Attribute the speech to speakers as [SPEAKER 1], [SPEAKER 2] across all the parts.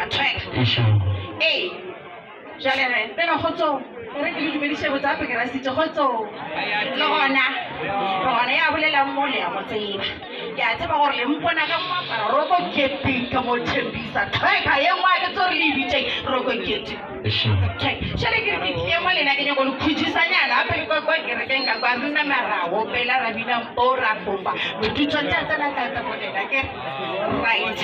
[SPEAKER 1] ka thweka ee jale re tsena kgotsong e re ke le dumediše botsape ke rasitse kgotsong le gona re gona ya bolelang mo le ya go tseba ke a tseba gore le mpona ka moaparo roko kete ka mo thembisa tlhweka ye nngwe a ke tse gore le e bitseng roko kete šale ke re ke tlile mo lena ke nyako le khutšisanyana gape ke kwa kwa kerekeng ka kwa re nama ra opela ra bina mpo ra fofa botutswa tša tsena tla tsa bolela ke right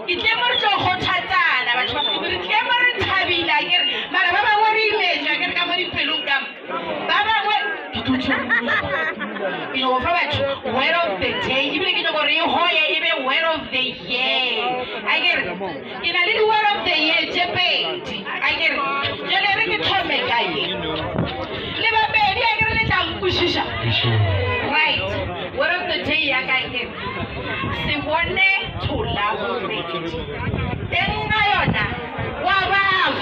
[SPEAKER 1] ke tle mo re tlo kgothatsana batho ba Modimo re tle mo re thabile ke re mara ba bangwe re imetswa ke re ka mo dipelong ka ba bangwe ke tlo ke nyako fa batho word of the day ebile ke nyako re e hoye e be word of the year a ke re ke na le di-word of the year tše pedi a ke re jale re ke thome ka ye le babedi a ke re le tla nkwešiša right word of the day ya ka ke se bone thola bobedi teng ga yona wa baba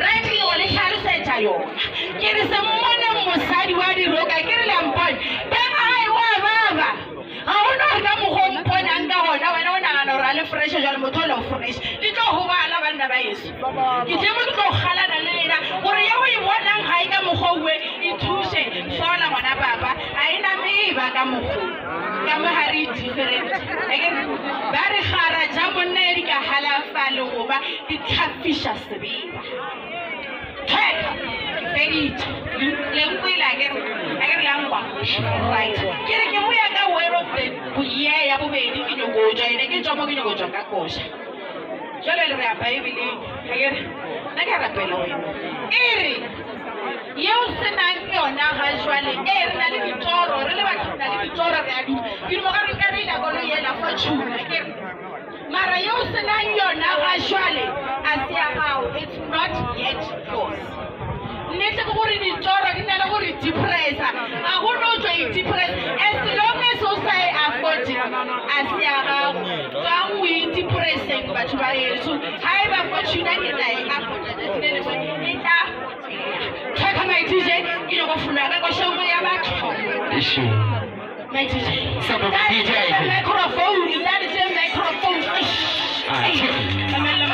[SPEAKER 1] right ke go le hlalosetša yona ke re se mmone mosadi wa diroka ke re lempone teng gae wa baba ga go no re ka mokgwa o mponang ka gona wena o nagana gore a le fresh jale motho o le o fresh di tlo gobala banna ba eso ke tle mo ke tlo galana le lena gore ye o e bonang ga e ka mokgwa owe e thuše fola ngwana papa ga e name e ba ka mokgwa ka mo ga re different ba re gara ja monna ya di ka halafale goba di tlhafiša sebeba thweka ke feditše le nkwele a ke re la nkwa right ke re ke boya ka word of the year ya bobedi ke nyoko tšwa ene ke tšwa mo ke nyoko tšwa ka koša jale le re ya baebeleng a ke re nna ke a rapela wena e re yeo se nang yona ga jwale ee re na le ditoro re le batho re na le ditoro re a duma ke dimo ga re nka re ila koloi ela fortune ke re mara yeo se nang yona ga jwale a se ya gago it's not yet yours nnete ke gore ditoro di na le gore depressa ga go no tswa e depress as long as o sa e afford a se ya gago tswang o e depresseng batho ba heso ga e ba fortuna ke tla e afforda tsatsi le lengwe e tla tlhaka my dj ke nyako fologa ka košeng ya batho my dj
[SPEAKER 2] Sabo
[SPEAKER 1] That
[SPEAKER 2] DJ.
[SPEAKER 1] is the microphone that is the microphone
[SPEAKER 2] Ah, check.